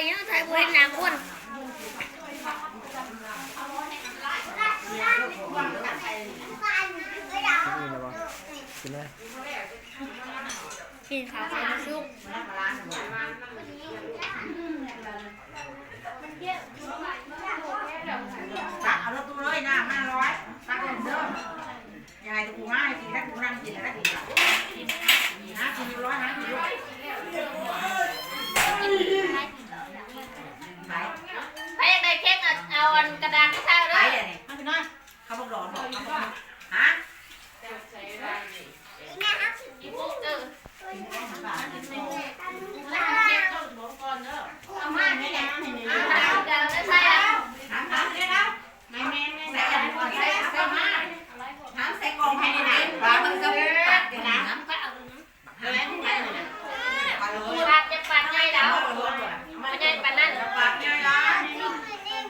ຍັງຖ່າຍບໍ່ເຫັນໜ້າຄົນ. ກິນແລ້ວບໍ່? ກິນແລ້ວ? ກິນເຂົ້າ ເຂົ້າບໍ່ສຸກ. ຕັກເອົາລະຕູ້ເລີຍ ນ້ຳຫ້າຮ້ອຍ ຕັກເອົາເດີ. ຢາຍຕະກູຫາໃຫ້ກິນ ຕະກູນຳກິນ ຕະກູນຳກິນ ຫາກິນຢູ່ຮ້ອຍ ຫາກິນຢູ່. ໃຜ ໃຜຢາກໄດ້ເຄັກ ເອົາ ເອົາອັນກະດານມາໃສ່ເດີ. ໃຜອັນນີ້ ມາພີ່ນ້ອງ ເຂົາບອກດອນ ບອກ ເຂົາບອກ ຮະ ເອີ ເອົາມານີ້ແຫຼະ ເອົາ ເອົາໃສ່ເອົາ. ແມ່ນໆໆ ໃສ່ອັນ ໃສ່ ໃສ່ມາ ໃສ່ກ່ອງໃຫ້ນີ້ນະ ປາເບິ່ງກະປຸກປາກນີ້ນະ ປາກຈະປາກໃຫຍ່ດາວ ມັນໃຫຍ່ປານນັ້ນ ປາກໃຫຍ່ຫຼາຍ.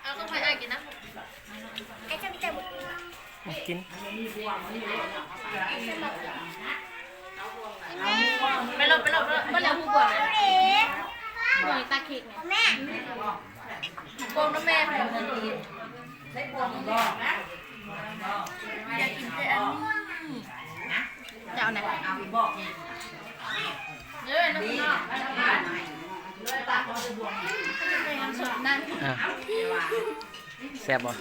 ເອົາຂອງໃຜອ້າຍກິນນະ? ກິນ ໄປໂລດ ໄປໂລດ ໄປໂລດ ເບິດແລ້ວ ຮູ້ບໍ່ ບໍ່ໄດ້ຕັກເຄັກ ແມ່ ໂກງນຳແມ່ ຢາກກິນແຕ່ອັນນີ້ ເຈົ້ານະ ເດີ ນ້ອງ ນ້ອງ ອ່ະ ແຊບບໍ່?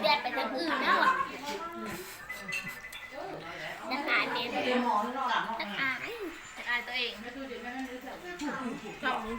ເດືອດໄປທາງອື່ນແລ້ວອະ ຢາກອາຍເດ້ ຢາກອາຍ ຢາກອາຍຕົວເອງ.